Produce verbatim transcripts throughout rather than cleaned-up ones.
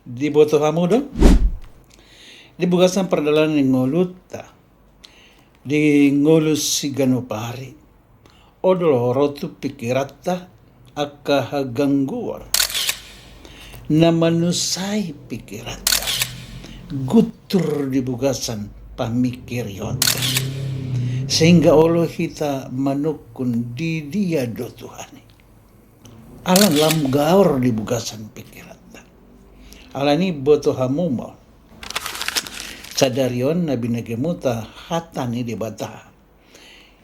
Diboto hamu do? Di bagasan pardalanan ni ngolunta, di ngolu siganup ari, odol ro tu pikiranta angka hagangguon na manusai pikiranta, guntur di bagasan pamikirionta, sehingga olo hita manungkun di dia do Tuhan i. Ala lam gaor di bagasan pikiranta. Alani i boto hamu ma sadari on na binagemuta hata ni Debata.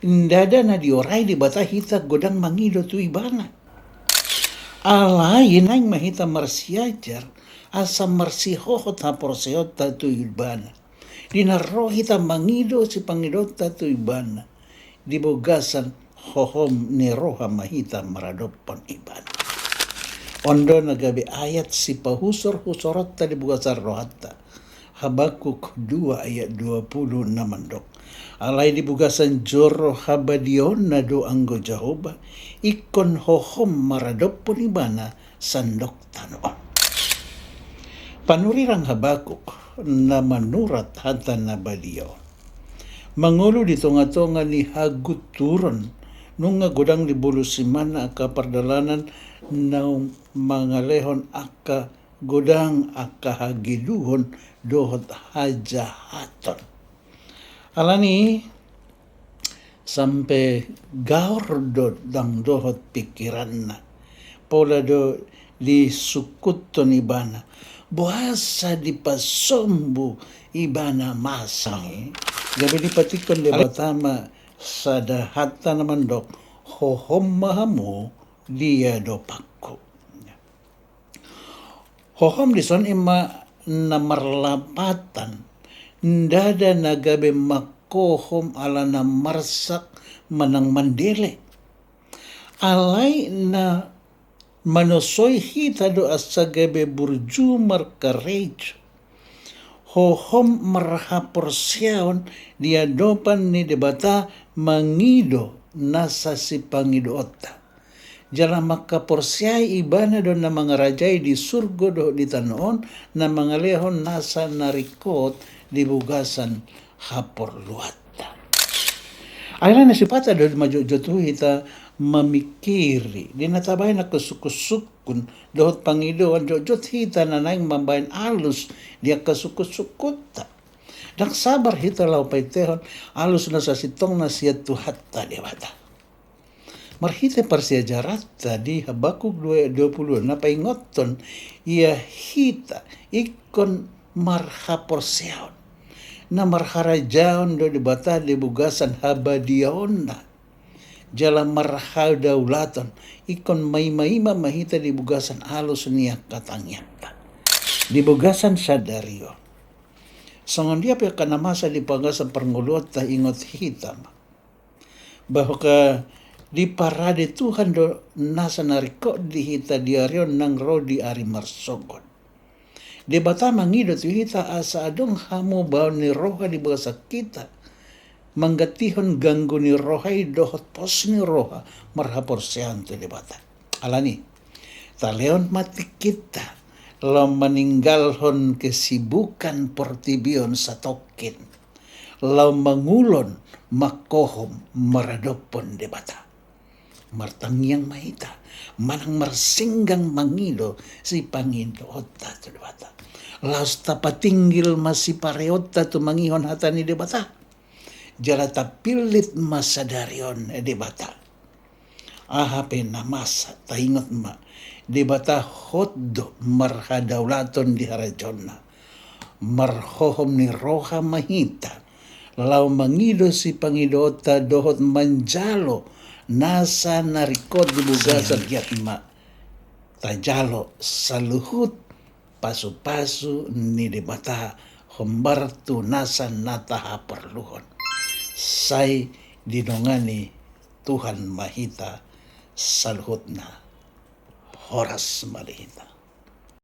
Ndada na diorai Debata hita godang mangido tu Ibana. Alai naeng ma hita marsiajar asa marsihohot haporseaonta tu Ibana. Di na ro hita mangido sipangidoonta tu Ibana, di bagasan hohom ni roha ma hita maradophon Ibana. On do na gabe ayat sipahusor-husoronta di bagasan rohanta. Habakuk dua ayat dua puluh na mandok: Alai di bagasan joro habadiaonna do anggo Jahowa, ingkon hohom maradophon Ibana sandok tano on. Panurirang Habakuk na manurat hata na badia on. Mangolu di tonga-tonga ni hagunturon, nunga godang dibolus Ibana angka pardalanan na mangalehon angka godang angka hageduhon dohot hajahaton. Alani i sampe gaor do ndang dohot pikiranna. Pola do disungkuthon ibana, boasa dipasombu ibana masa i. Gabe dipatikkon Debata ma sada hata na mandok: Hohom ma hamu di adopanku. Hohom dison i ma na marlapatan, ndada na gabe manghohom ala na marsak manang mandele. Alai na manosoi hita do asa gabe burju markarejo, hohom marhaporseaon di adopan ni Debata mangido nasa sipangidoonta. Jala manghaporseai ibana do na mangarajai di surgo dohot di tano on, na mangalehon nasa na ringkot di bagasan haporluanta. Alai na sipata do manjotjot tu hita mamingkiri, di na tabaen angka sungkunsungkun dohot pangidoan, jotjot hita na naeng mambaen alus di angka sungkunsungkunta. Ndang sabar hita laho paintehon alus na sasintongna sian Tuhanta Debata. Marhite parsiajaranta di Habakuk dua ayat dua puluh na paingothon ia hita ingkon marhaporseaon. Na marharajaon do Debata di bagasan habadiaonna. Jala marhadaulaton, ingkon maimaima ma hita di bagasan alus ni angka tangiangta. Di bagasan sadari on, songon dia pe angka na masa di bagasan parngoluonta, ingot hita ma bahwa diparade Tuhan do nasa na ringkot di hita di ari on nang ro di ari marsogot. Debata mangido tu hita asa adong hamubaon ni roha di bagasan hita, manggantihon ganggu ni roha i dohot pos ni roha marhaporseaon tu Debata. Alani i, talehon ma tingkinta laho maninggalhon kesibukan portibi on satongkin, laho mangulon manghohom maradophon Debata. Martangiang ma hita manang marsenggang mangido sipangidoonta tu Debata. Laos tapatinggil ma sipareonta tumangihon hata ni Debata. Jala tapillit ma sadari on Debata. Aha pe na masa, taingot ma, Debata hot do marhadaulaton di harajaonna. Marhohom ni roha ma hita laho mangido sipangidoonta dohot manjalo nasa na ringkot di bagasan. Sai anggiat ma tajalo saluhut pasupasu ni Debata hombar tu nasa na tahaporluhon. Sai didongani Tuhan ma hita saluhutna. Horas ma di hita.